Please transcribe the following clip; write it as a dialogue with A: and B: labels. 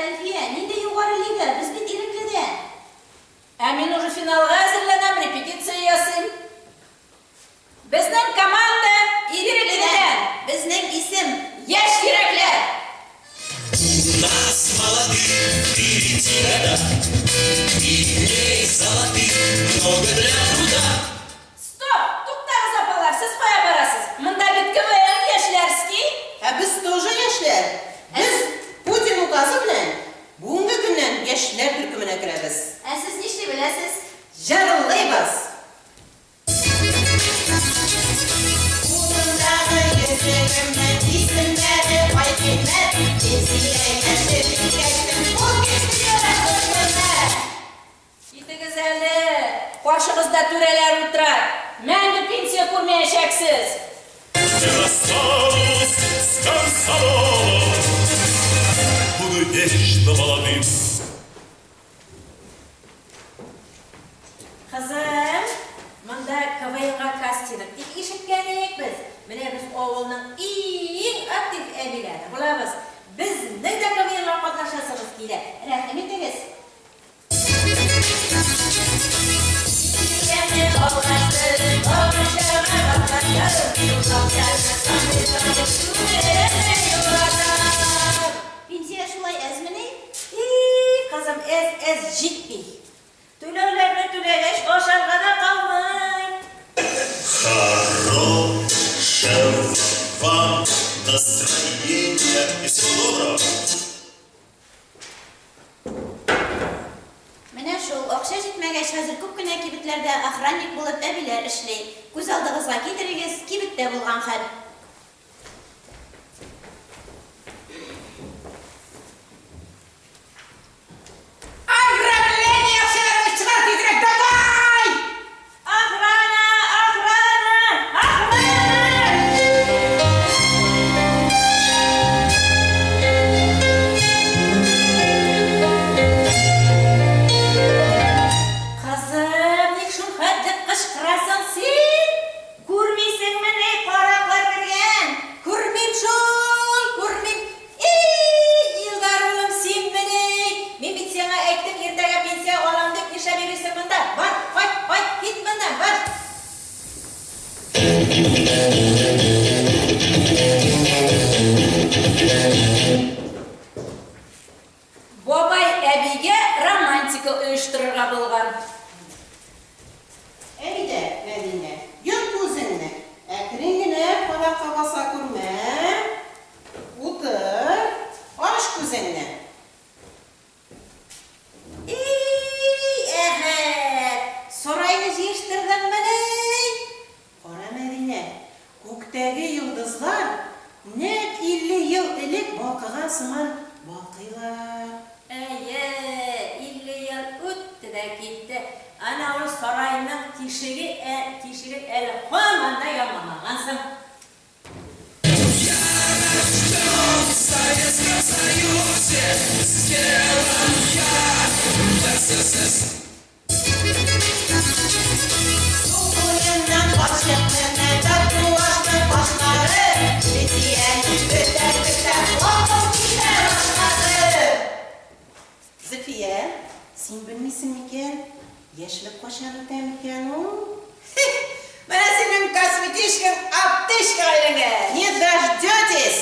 A: Әлфия, нинди югары лига, без бит Ирекледә.
B: Ә мин уже финалга әзерләнәм, репетиция ясыйм. Безнең команда Ирекледән.
A: Безнең исем,
B: Яшь йөрәкләр!
C: У нас молодых впереди года, И дней золотых много для труда.
B: Стоп! Туктагыз, апалар, сез кая барасыз? Монда бит КВН, яшьләрский!
D: Ә без тоже яшьләр. Без Путин указы белән бүгенге көннән яшьләр төркеменә керәбез.
A: Ә сез нишли беләсез?
D: Җырлыйбыз! Кулымдагы йөзегемнең исемнәре Айкыйммәт, Пенсия яше җиткәчтен ул кеше рәхмәт.
B: Китегез әле, каршыгызда түрәләр утыра, мәңге пенсия күрмәячәксез!
C: Не расстанусь с комсомолом, Буду вечно молодым.
B: Кызым, монда КВНга кастинг дип ишеткән идек без. Менә без авылның иң актив әбиләре булабыз. Безнең дә КВНга катнашасыбыз килә.
A: Рәхим итегез. Пенсия шулай әзмени?
B: И, кызым, әз-әз җитми. Түләүләрне түләгәч, ашарга да калмый.
C: Хорошего вам настроения и всего доброго!
A: Менә шул, акча җитмәгәч, хәзер күп кенә кибетләрдә охранник булып әбиләр эшли. Күз алдыгызга китерегез, кибеттә булган хәл.
D: Ограбление акчаларыңны чыгар тизрәк, давай!
B: Охрана! Охрана! Охрана! Кызым, ник шул хәтле кычкырасың син? Күрмисеңмени, караклар кергән? Күрмим шул, күрмим. И-и, Илдар улым, синмени? Мин бит сиңа әйттем, иртәгә пенсия алам дип, нишләп йөрисең монда? Бар, кайт, кайт, кит моннан, бар! Бабай әбигә романтика оештырырга булган.
D: Әйдә, Мәдинә, йом күзеңне, әкрен генә кадакка баса күрмә. Утыр, ач күзеңне.
B: И-и, Әхәт, сарайны җыештырдыңмыни?
D: Кара, Мәдинә, күктәге йолдызлар нәкъ 50 ел элек балкыган сыман балкыйлар.
B: Әйе, 50 ел үтте дә китте. Әнә ул сарайның тишеге, ә, тишеген әле һаман да ямамагансың.
C: Я рожден в Советском Союзе, сделан я в СССР.
D: Су буеннан карчык менә татуажлы кашлары, Зөлфияне көтә-көтә акыл китә башлады. Зөлфия, син белмисең микән, яшьлек кайчан үтә микән ул? Хи, менә синең косметичкаң аптечкага әйләнгән! Не дождетесь!